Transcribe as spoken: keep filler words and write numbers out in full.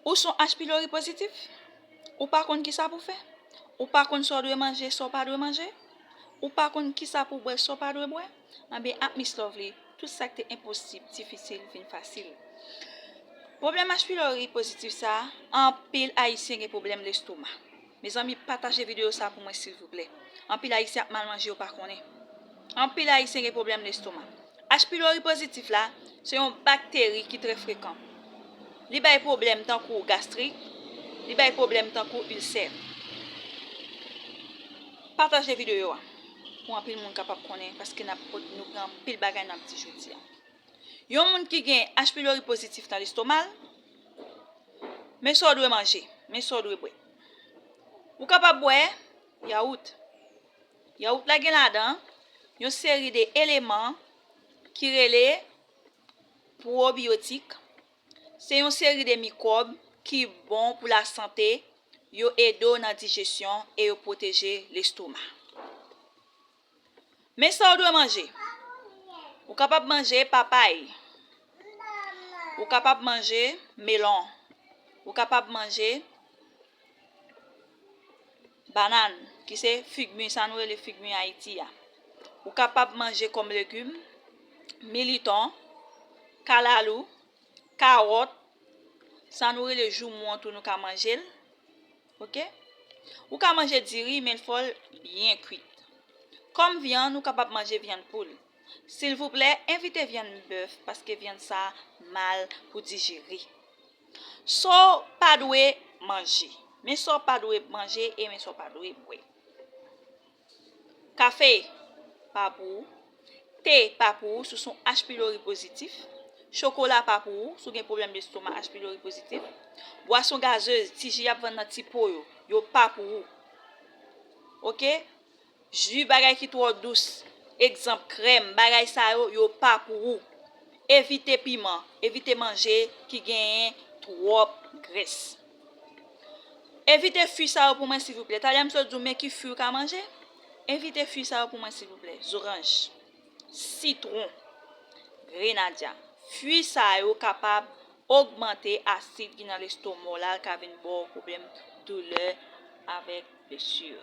Ou se yon H. pylori pozitif? Ou pa konn kisa pou fè? Ou pa konn sa w dwe manje, sa w pa dwe manje? Ou pa konn kisa pou bwè, sa w pa dwe bwè? Anben, ak Miss Lovely, tout sa k te enposib, difisil, vin fasil. Pwoblèm H. pylori pozitif sa, anpil Ayisyen gen pwoblèm lestoma. Mezanmi, pataje videyo sa pou mwen, silvouplè. Anpil Ayisyen ap mal manje, yo pa konnen. Anpil Ayisyen gen pwoblèm lestoma. H. pylori pozitif la, se yon bakteri ki trè frekan. Li bay pwoblèm tankou gastrik, li bay pwoblèm tankou ilsè. Pataje videyo a pou anpil moun kapab konnen, paske n ap pot-, nou gen anpil bagay n ap di jodi a. Yon moun ki gen H. pylori pozitif nan lestoma l, men sa w dwe manje, men sa w dwe bwè. Ou kapab bwè yawout. Yawout la gen ladan yon seri de eleman ki rele pwobiyotik. Se yon seri de mikwòb ki bon pou lasante, yo ede w nan dijesyon e yo pwoteje lestoma. Men sa w dwe manje. Ou kapab manje papay. Ou kapab manje melon. Ou kapab manje banann, ki se figmi, sa nou rele figmi Ayiti a. Ou kapab manje kòm legim, militon, kalalou, kawòt, sa nou rele joumou an tou, nou ka manje l. Oke? Ou ka manje diri, men fò l byen kwit. Kòm vyann, ou kapab manje vyann poul. Silvouplè, evite vyann bèf, paske vyann sa mal pou dijere. Sa w pa dwe manje. Men sa w pa dwe manje e men sa w pa dwe bwè. Kafe pa pou ou. Te pa pou ou si w se yon H. pylori pozitif. Chokola pa pou ou si w gen pwoblèm lestoma, H. pylori pozitif. Bwason gazez, ti ji y ap vann nan ti po yo, yo pa pou ou. Oke? Ji, bagay ki twò dous, egzanp, krèm, bagay sa yo, yo pa pou ou. Evite piman, evite manje ki genyen twòp grès. Evite fwi sa yo pou mwen, silvouplè. Talè m sot di w men ki fwi w ka manje. Evite fwi sa yo pou mwen, silvouplè. Zoranj, sitwon, grenadya. Fwi sa yo kapab ogmante asid ki nan lestoma w la, l ka vin ba w pwoblèm doulè avèk blesi.